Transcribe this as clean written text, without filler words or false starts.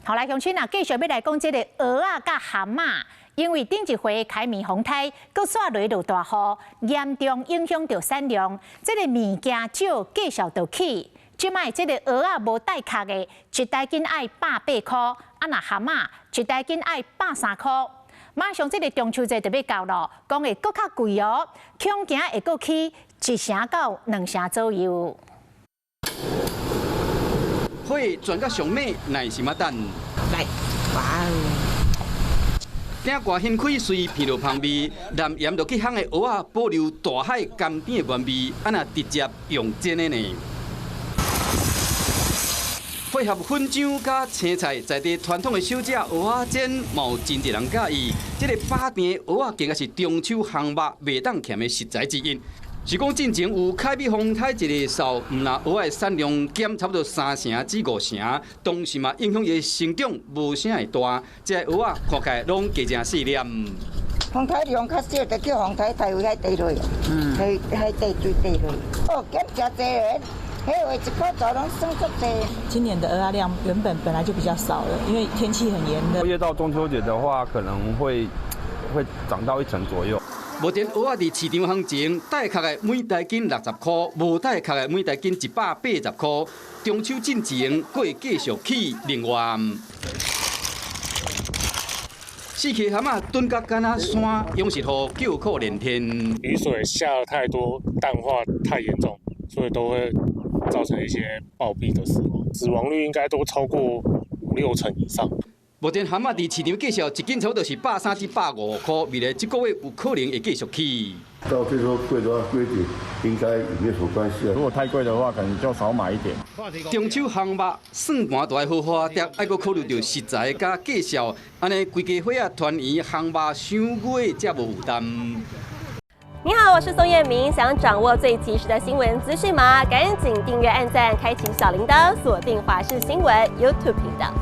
好來，鄉親啊，繼續欲來講這个蚵仔佮蚶仔，因為頂一回凱美風颱，閣煞落落大雨，嚴重影響著產量，這个物件少，價數就起。這擺這个蚵仔無帶殼的，一台斤愛180箍，啊若蚶仔一台斤愛130箍。馬上這个中秋節就欲到囉，講會閣較貴哦，恐驚會閣起1成到2成左右。火轉到上尾，耐心仔等。來，哇哦！鼎蓋掀開隨鼻落香味，淋鹽落去烘的蚵仔，保留大海甘甜的原味，按呢直接用煎的呢。配合粉漿佮青菜，在地傳統的小食蚵仔煎，嘛有真濟人佮意。這个飽甜的蚵仔，更加是中秋烘肉袂當欠的食材之一。是講進前有凱美風颱一个掃，毋但蚵仔產量減差不多3成至5成，同時嘛影響伊的成長，無啥會大。這个蚵仔看起來攏加誠細粒。風颱量較少，就叫風颱颱位海底落，海海底水底落。哦，減誠濟个，彼話一箍做攏算足濟。今年的蚵仔量原本本來就比較少了，因為天氣很炎熱。越到中秋節的話，可能會漲到1成左右。目前蚵仔佇市場行情，帶殼的每台斤60箍，無帶殼的每台斤180箍。中秋進前，閣會繼續起。另外，四季蚶仔轉甲敢若山，養殖戶叫苦連天。雨水下得太多，淡化太嚴重，所以都會造成一些暴斃的死亡，死亡率應該都超過五六成以上。目前蚶仔佇市場價數一斤差不多是130至150箍，未來這個月有可能會繼續起。到最後貴的話，貴點應該也沒有什麼關係啊。如果太貴的話，可能就少買一點。中秋烘肉算盤都愛好好仔疊，愛閣考慮著食材佮價數，按呢規家伙仔團圓烘肉賞月才無負擔。你好，我是宋燕明，想掌握最及時的新聞資訊嗎？趕緊訂閱、按讚、開啟小鈴鐺，鎖定華視新聞 YouTube 頻道。